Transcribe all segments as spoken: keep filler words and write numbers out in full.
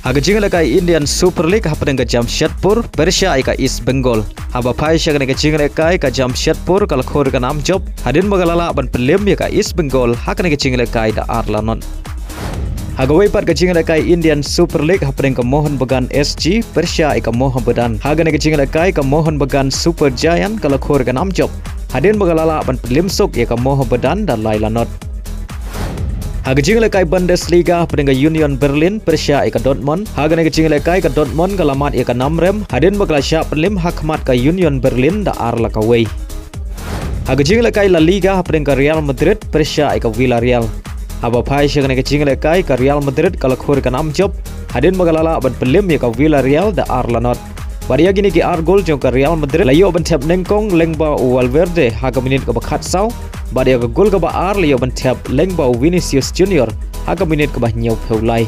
Ha ka jingïalehkai Indian Super League hapdeng ka Jamshedpur, pyrshah ïa ka East Bengal. Haba phai sha kane ka jingïalehkai ka Jamshedpur ka la khur ka nam jop, hadien ba ka la lah ban pynliem ïa ka East Bengal, ha kane ka jingïalehkai da ar la not. Ha kawei pat ka jingïalehkai Indian Super League hapdeng ka Mohun Bagan S G, pyrshah ïa ka Mohun Bagan. Ha kane ka jingïalehkai ka Mohun Bagan Super Giant ka la khur ka nam jop, hadien ba ka la lah ban pynliem suk ïa ka Mohun Bagan da lai la not. Ha ka jingïalehkai Bundesliga hapdeng ka Union Berlin pyrshah ïa ka Dortmund. Ha kane ka jingïalehkai ka Dortmund ka la mad ïa ka nam rem, hadien ba ka la shah pynliem ha khmat ka Union Berlin da ar la kawei. Ha ka jingïalehkai La Liga hapdeng ka Real Madrid pyrshah ïa ka Villarreal. Haba phai sha kane ka jingïalehkai ka Real Madrid ka la khur ka nam jop, hadien ba ka la lah ban pynliem ïa ka Villarreal da ar la not. Bad ïa kine ki ar gol jong ka Real Madrid la ïoh ban thep nyngkong lyngba u Valverde ha ka minit kaba khatsaw. Bad ïa ka gol kaba ar la ïoh ban thep lyngba u Vinicius Junior ha ka minit kaba hynñiewphew lai.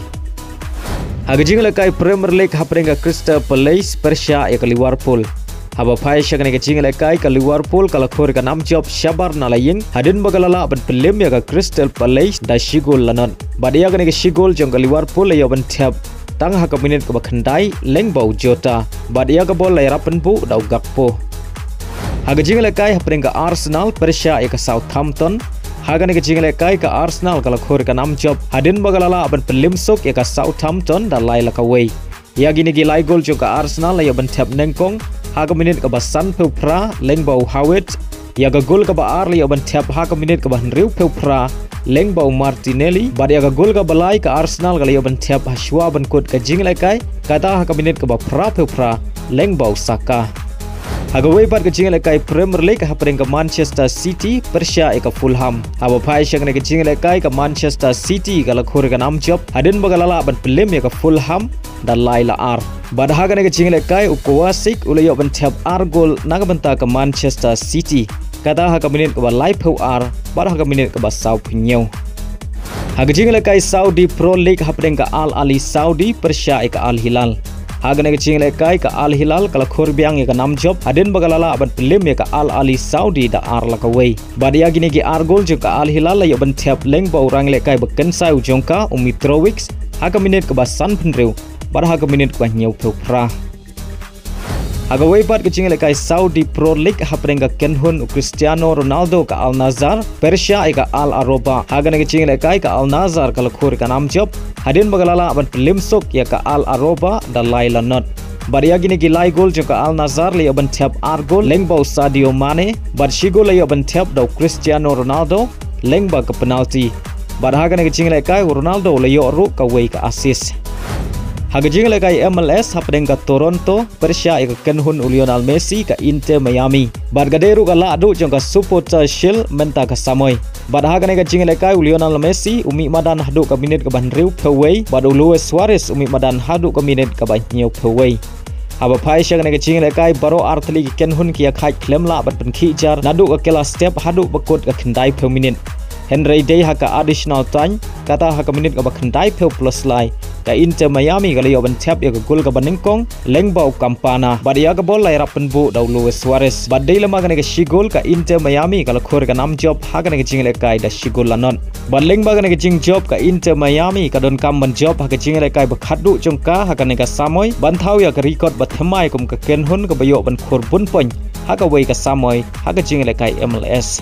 Ha ka jingïalehkai Premier League hapdeng ka Crystal Palace pyrshah ïa ka Liverpool. Haba phai sha kane ka jingïalehkai ka Liverpool ka la khur ka nam jop shabar na la ïing, hadien ba ka la lah ban pynliem ïa ka Crystal Palace da shi gol la not. Bad ïa kane ka shi gol jong ka Liverpool la ïoh ban thep tang ha ka minit kaba khyndai lyngba u Jota. Bad ïa ka bol la ïarap pynbuh da u Gakpo. Ha ka jingïalehkai hapdeng ka Arsenal pyrshah ïa ka Southampton. Ha kane ka jingïalehkai ka Arsenal ka la khur ka nam jop, hadien ba ka la lah ban pynliem suk ïa ka Southampton da lai la kawei. Ïa kine ki lai gol jong ka Arsenal la ïoh ban thep nyngkong ha ka minit kaba sanphew phra lyngba u Havertz. Ïa ka gol kaba ar la ïoh ban thep ha ka minit kaba hynriewphew phra lyngba u Martinelli. Bad ïa ka gol kaba lai ka Arsenal ka la ïoh ban thep ha shuwa ban kut ka jingïalehkai, kata ha ka minit kaba phraphew phra lyngba u Saka. Ha kawei pat ka jingïalehkai Premier League hapdeng ka Manchester City pyrshah ïa ka Fulham. Haba phai sha kane ka jingïalehkai ka Manchester City ka la khur ka nam jop, hadien ba ka la lah ban pynliem ïa ka Fulham da lai la ar. Bad ha kane ka jingïalehkai u Kovacic u la ïoh ban thep ar gol na ka bynta ka Manchester City, kata ha ka minit kaba laiphew ar bad ha ka minit kaba sawphew hynñiew. Ha ka jingïalehkai Saudi Pro League hapdeng ka Al Ahli Saudi pyrshah ïa ka Al Hilal. Ha kane ka jingïalehkai ka Al Hilal ka la khur biang ïa ka nam jop, hadien ba ka la lah ban pynliem ïa ka Al Ahli Saudi da ar la kawei. Bad ïa kine ki ar gol jong ka Al Hilal la ïoh ban thep lyngba u rangïalehkai ba kynsai u jong ka u Mitrovic ha ka minit kaba sanphew hynriew bad ha ka minit kaba hynñiewphew phra. Ha kawei pat ka jingïalehkai Saudi Pro League hapdeng ka kynhun u Cristiano Ronaldo ka Al Nassr pyrshah ïa ka Al Araba. Ha kane ka jingïalehkai ka Al Nassr ka la khur ka nam jop, hadien ba ka la lah ban pynliem suk ïa ka Al Araba da lai la not. Bad ïa kine ki lai gol jong ka Al Nassr la ïoh ban thep ar gol lyngba u Sadio Mane, bad shi gol la ïoh ban thep da u Cristiano Ronaldo lyngba ka penalty. Bad ha kane ka jingïalehkai u Ronaldo la ïoh ruh kawei ka assist. Ha ka jingïalehkai M L S hapdeng ka Toronto pyrshah ïa ka kynhun u Lionel Messi ka Inter Miami. Bad ka dei ruh ka lahduh jong ka Supporters Shield mynta ka samoi. Bad ha kane ka jingïalehkai u Lionel Messi u mih madan haduh ka minit kaba hynriewphew wei, bad u Luis Suarez u mih madan haduh ka minit kaba hynñiewphew wei. Haba phai sha kane ka jingïalehkai baroh artylli ki kynhun ki ïakhaid khlem lah ban pynkhih jar naduh ka kylla step haduh ba kut ka khyndaiphew minit. Hynrei dei ha ka additional time, kata ha ka minit kaba khyndaiphew plus lai, ka Inter Miami ka la ïoh ban thep ïa ka gol kaba nyngkong lyngba u Campana. Bad ïa ka bol la ïarap pynbuh da u Luis Suarez. Bad dei lem ha kane ka shi gol ka Inter Miami ka la khur ka nam jop ha kane ka jingïalehkai da shi gol la not. Bad lyngba kane ka jingjop ka Inter Miami ka donkam ban jop ha ka jingïalehkai ba khatduh jong ka ha kane ka samoi ban thaw ïa ka record ba thymmai kum ka kynhun kaba ïoh ban khur bun point ha kawei ka samoi ha ka jingïalehkai M L S.